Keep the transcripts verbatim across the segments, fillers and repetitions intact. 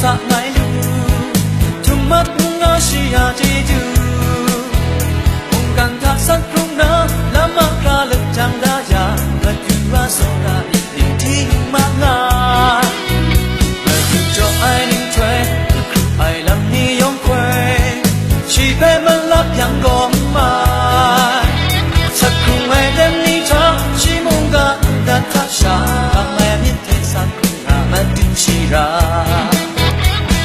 Ngai lu, htum mat n nga shi a chyeju, mungkan hta sat hkrung na, lam mahkra lajang da ya, Madu a tsawra myit ning hti yu ma nga. Madu jaw ai nhtoi, hkru ai lam ni yawng hkoi, shi hpe malap yang gaw n mai. Sat hkrung ai aten ni hta, shi mungga ndat hta sha, bang ai myit hte sat hkrung na Madu shi ra.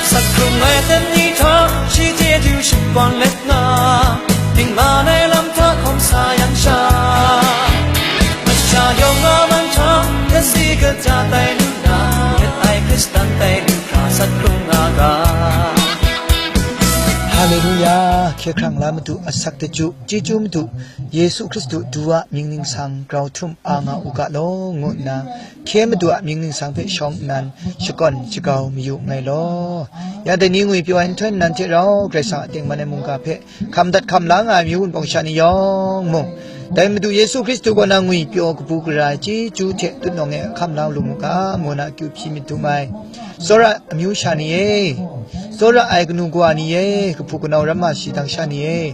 Sat hkrung ai aten ni hta, shi chyeju shakawn let nga, dingman ai lam hta hkawm sa yang sha, masha yawng a man hta, kasi kaja tai lu na, ret ai Hkristan tai lu hkra sat hkrung nga ga. Haleluya! Hkye hkrang la Madu, asak daju, chyeju Madu, Yesu Hkristu du a mying ningsang grau htum a nga u ga law, ngu nna, hkye Madu a mying ningsang hpe shawng nnan, shakawn shagau mayu nngai law. Ya dai ni ngwipyaw ai nhtoi nnan hte rau Karai Kasang a tengman ai mungga hpe hkam dat hkam la nga ai amyu wunpawng sha ni yawng mung, dai Madu Yesu Hkristu kaw na ngwipyaw kabu gara ai chyeju hte tutnawng e hkam la lu mu ga, ngu na akyu hpyi myit dum ai. Tsawra ai amyu sha ni e, tsawra ai kanu kawa ni e, kahpu kanau ramma shi dang sha ni e,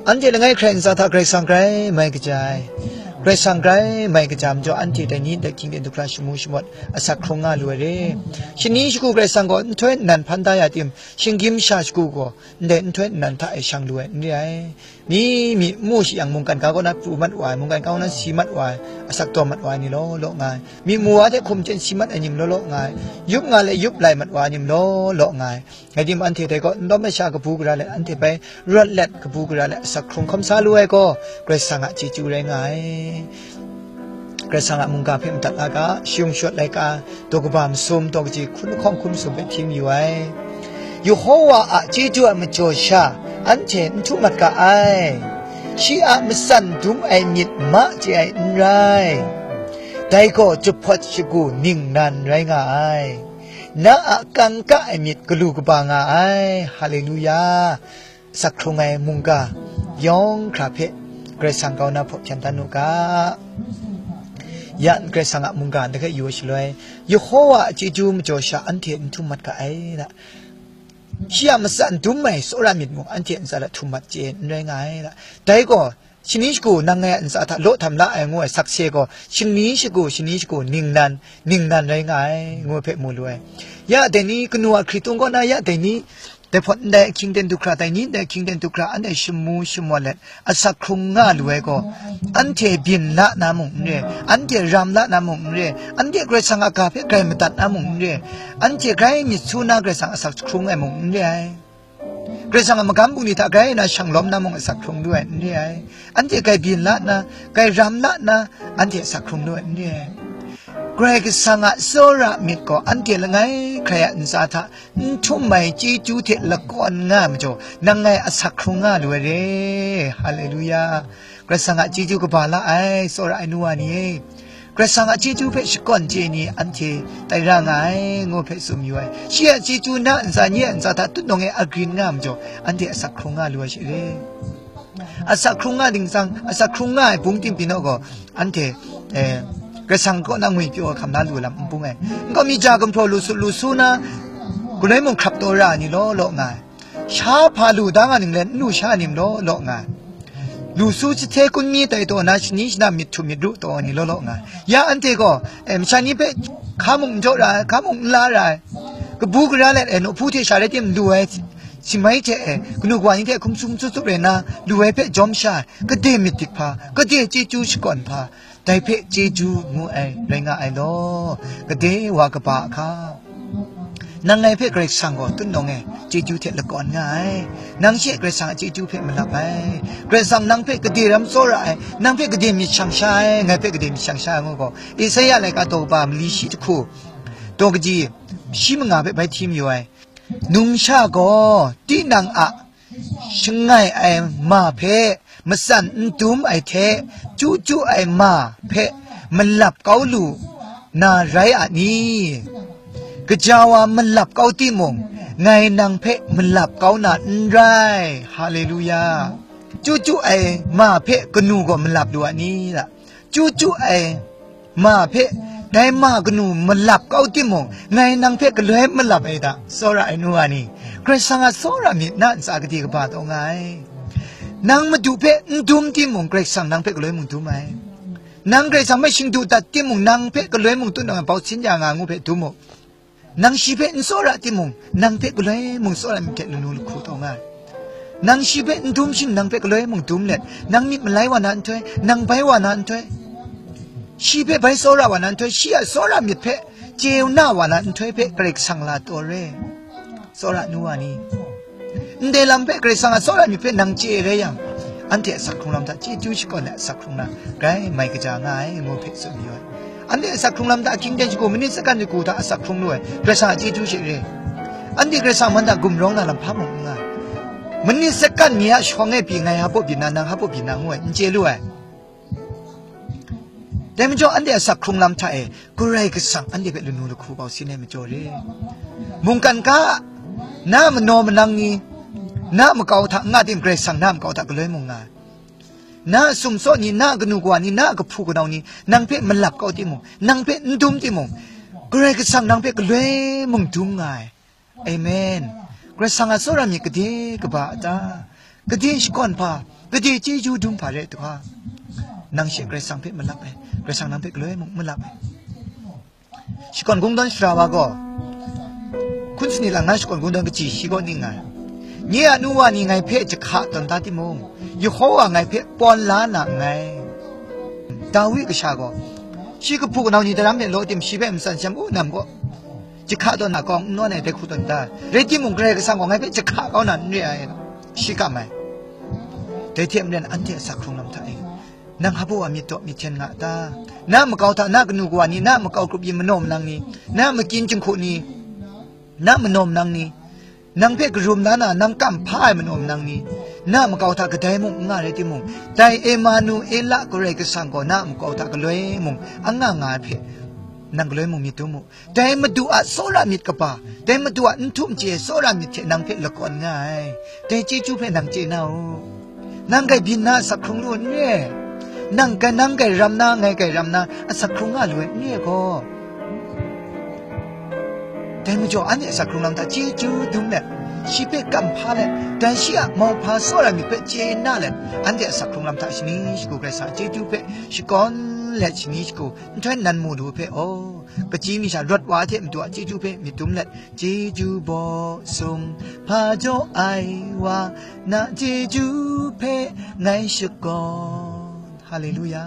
anhte langai hkrai ntsa hta Karai Kasang grai mai kaja ai. Karai Kasang grai mai kaja majaw, anhte dai ni ndai hkying ten du hkra shamu shamawt asak hkrung nga lu ai re. Shani shagu Karai Kasang gaw nhtoi nnan hpan da ya tim, shinggyim sha shagu gaw ndai nhtoi nnan hta e shang lu ai n re ai. Mi myi n mu shi yang, mungkan ga kaw na pru mat wa ai, mungkan ga kaw na si mat wa ai, asak taw mat wa ai ni law law nga ai. Myi mu wa hte hkum chyen si mat ai ni law law nga ai. Yup nga let yup lai mat wa ai ni law law nga ai. Rai tim, anhte dai gaw n lawm ai sha kabu gara let, anhte bai rawt let kabu gara let asak hkrung hkawm sa lu ai gaw, Karai Kasang a chyeju rai nga ai. Karai Kasang a mungga hpe madat la ga, shayung shawt laika, daw kaba masum, daw kaji hkun lahkawng hkun masum hpe hpyi mayu ai. Yehowa a chyeju a majaw sha anhte n htum mat ga ai. Shi a matsan dum ai myit ma chye ai n rai. Dai gaw jahpawt shagu ningnan rai nga ai. Na a kangka ai myit galu kaba nga ai. Haleluya! Asak hkrung ai mungga yawng hkra hpe Karai Kasang kau na hpaw hpyan dan u ga. Ya Karai Kasang a mungga ndai hpe yu ai shaloi, Yehowa a chyeju majaw sha anhte n htum mat ga ai da. Shi a matsan dum ai tsawra myit mung anhte ntsa hta htum mat chye n rai nga ai da. Dai gaw, shani shagu nang ngai a ntsa hta law htam la ai ngu ai sakse gaw, shani shagu, shani shagu ningnan, ningnan rai nga ai, ngu hpe mu lu ai. Ya dai ni kanu a hkritung kaw na, ya dai ni, dai hpawt ndai ahkying ten du hkra, dai ni ndai ahkying ten du hkra, anhte shamu shamawt let, asak hkrung nga lu ai gaw, anhte byin la na mung n re, anhte ram la na mung n re, anhte Karai Kasang a ga hpe grai madat na mung n re, anhte grai myit su na Karai Kasang asak hkrung ai mung n re ai. Karai Kasang a magam bungli hta grai na shang lawm na mung asak hkrung lu ai n re ai. Anhte grai byin la nna, grai ram la nna, anhte asak hkrung lu ai n re ai. Karai Kasang a tsawra myit gaw anhte langai hkrai a ntsa hta n htum ai chyeju hte lakawn nga ai majaw, nang ngai asak hkrung nga lu ai re. Haleluya! Karai Kasang a chyeju kaba la ai, tsawra ai nu wa ni e. Karai Kasang a chyeju hpe shakawn chye ni anhte tai ra nga ai, ngu hpe tsun yu ai. Shi a chyeju na ntsa, nye a ntsa hta tutnawng e agrin nga ai majaw, anhte asak hkrung nga lu ai she re. Asak hkrung nga ding tsang, asak hkrung nga ai bung tim pyi naw gaw, anhte, eh, Karai Kasang kaw na ngwipyaw hkam na lu lam n bung ai. Nkau mi ja gumhpraw lu su, lu su na, galoi mung hkrap taw ra ai ni law law nga ai. Sha hpa lu da nga ning let, n lu sha ni maw law law nga ai. Lu su jahte kun mi tai taw na, shani shana myit htum myit ru taw ai ni law law nga ai. Ya anhte gaw, eh, masha ni hpe hka mung n jaw ra ai, hka mung n la ra ai. Kabu gara let, eh, nawhpu hte sha rai tim lu ai, si mai hte, eh, kanu kawa ni hte hkum sum tsup tsup rai nna, lu ai hpe jawm sha ai, kade myit dik hpa, kade chyeju shakawn hpa, dai hpe chyeju ngu ai rai nga ai law, kade wa kaba a hka. Nang ngai hpe Karai Kasang gaw tutnawng e chyeju hte lakawn nga ai. Nang she Karai Kasang a chyeju hpe malap ai. Karai Kasang nang hpe kade ram tsawra ai, nang hpe kade myit shang sha ai, ngai hpe kade myit shang sha ai ngu gaw, Esaia laika daw kaba mali shi jahku, daw kaji shi manga hpe bai hti mayu ai. Numsha gaw tinang a shangai ai ma hpe matsan n dum ai hte, chyu chyu ai ma hpe malap kau lu na rai a ni? Gaja wa malap kau timung, ngai nang hpe malap kau na n rai. Haleluya! Chyu chyu ai ma hpe kanu gaw malap lu a ni? Chyu chyu ai ma hpe Dai ma kanu malap kau timung, ngai nang hpe galoi malap ai da, tsawra ai nu wa ni, Karai Kasang a tsawra myit na ntsa gade kaba taw nga ai. Nang Madu hpe n dum timung, Karai Kasang nang hpe galoi mung dum ai. Nang Karai Kasang hpe shingdu dat timung, nang hpe galoi mung tut nang bau sin ya nga ngu hpe dum u. Nang shi hpe n tsawra timung, nang hpe galoi mung tsawra myit hte lanu lahku taw nga ai. Nang shi hpe n dum shin, nang hpe galoi mung dum let, nang myit malai wa na nhtoi, nang bai wa na nhtoi, shi hpe bai tsawra wa na nhtoi, shi a tsawra myit hpe chye na wa na nhtoi hpe Karai Kasang la taw re. Tsawra nu wa ni, ndai lam hpe Karai Kasang a tsawra myit hpe nang chye rai yang, anhte asak hkrung lam hta chyeju shakawn ai asak hkrung na, grai mai kaja nga ai ngu hpe tsun mayu ai. Anhte asak hkrung lam hta ahkying ten shagu, manit sakan shagu hta asak hkrung lu ai, Karai Kasang a chyeju she re. Anhte Karai Kasang man hta gumrawng na lam hpa mung n nga. Manit sakan mi a shawng e pyi ngai hpa byin na, nang hpa byin na ngu ai, n chye lu ai. Dai majaw anhte asak hkrung lam hta e, Karai Kasang anhte hpe lanu lahku bau sin ai majaw re. Mungkan ga, na manaw manang ni, na makau hta n nga tim, Karai Kasang na makau hta galoi mung nga ai. Na a sumsaw ni, na a kanu kawa ni, na a kahpu kanau ni, nang hpe malap kau timung, nang hpe n dum timung, Karai Kasang nang hpe galoi mung dum nga ai. Amen. Karai Kasang a tsawra myit gade kaba a ta? Gade shakawn hpa, gade chyeju dum hpa rai ai hta? Nang she Karai Kasang hpe malap ai, Karai Kasang nang hpe galoi mung malap ai. Shakawn kungdawn sara wa gaw, hkun sani lang na shakawn kungdawn kaji shi kaw ning nga ai. Nye a nu wa ni ngai hpe jahka tawn da timung, Yehova ngai hpe pawn la na nngai. Dawi kasha gaw, shi kahpu kanau ni daram hte law tim, shi hpe matsan shem u nam gaw, jahka tawn na kawng n nawn ai dai hku tawn da. Rai timung, Karai Kasang gaw ngai hpe jahka kau na n re ai, shi kam ai. Dai hte maren anhte asak hkrung lam hta e, nang hpa a myit daw myit hten nga a ta? Na makau hta na kanu kawa ni, na makau grup yin manaw manang ni, na makyin jinghku ni, na manaw manang ni, nang hpe karum la na, nang kam hpa ai manaw manang ni, na makau hta kadai mung n nga rai timung, dai Emanuela Karai Kasang gaw na makau hta galoi mung n nga nga ai hpe, nang galoi mung myit dum u. Dai Madu a tsawra myit kaba, dai Madu a n htum chye tsawra myit hte nang hpe lakawn nga ai. Dai chyeju hpe nang chye na u. Nang grai byin na asak hkrung lu n re. Nang grai, nang grai ram na, ngai grai ram na, asak hkrung nga lu ai n re gaw. Dai majaw anhte asak hkrung lam hta chyeju dum let, shi hpe kam hpa let, dai shi a mauhpa tsawra myit hpe chye na let, anhte asak hkrung lam hta shani shagu Karai Kasang a chyeju hpe shakawn let, shani shagu nhtoi nnan mu lu hpe, aw, kachyi mi sha rawt wa hte Madu a chyeju hpe myit dum let, chyeju baw sum hpa jaw ai wa, na chyeju hpe ngai shakawn. Haleluya.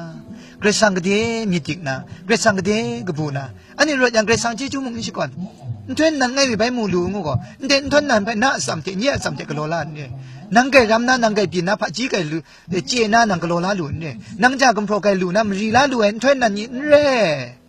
Karai Kasang gade myit dik na, Karai Kasang gade kabu na, anhte rawt yang Karai Kasang chyeju mung n shakawn. Nhtoi nnan ngai mi bai mu lu ngu gaw, ndai nhtoi nnan hpe na atsam hte, nye atsam hte galaw la n re. Nang grai ram na, nang grai byin na, hpaji grai lu, chye na nang galaw la lu n re. Nang ja gumhpraw grai lu na, mari la lu ai nhtoi nnan ni n re.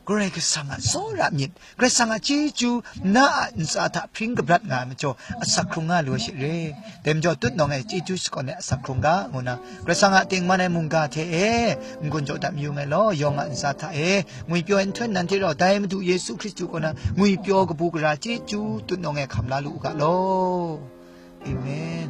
Karai Kasang a tsawra myit, Karai Kasang a chyeju na a ntsa hta hpring kabrat nga ai majaw, asak hkrung nga lu ai she re. Dai majaw, tutnawng e chyeju shakawn ai asak hkrung ga, ngu na, Karai Kasang a tengman ai mungga hte e n-gun jaw dat mayu ngai law, yawng a ntsa hta e ngwipyaw ai nhtoi nnan hte rau, dai Madu Yesu Hkristu kaw na ngwipyaw kabu gara chyeju tutnawng e hkam la lu u ga law. Amen.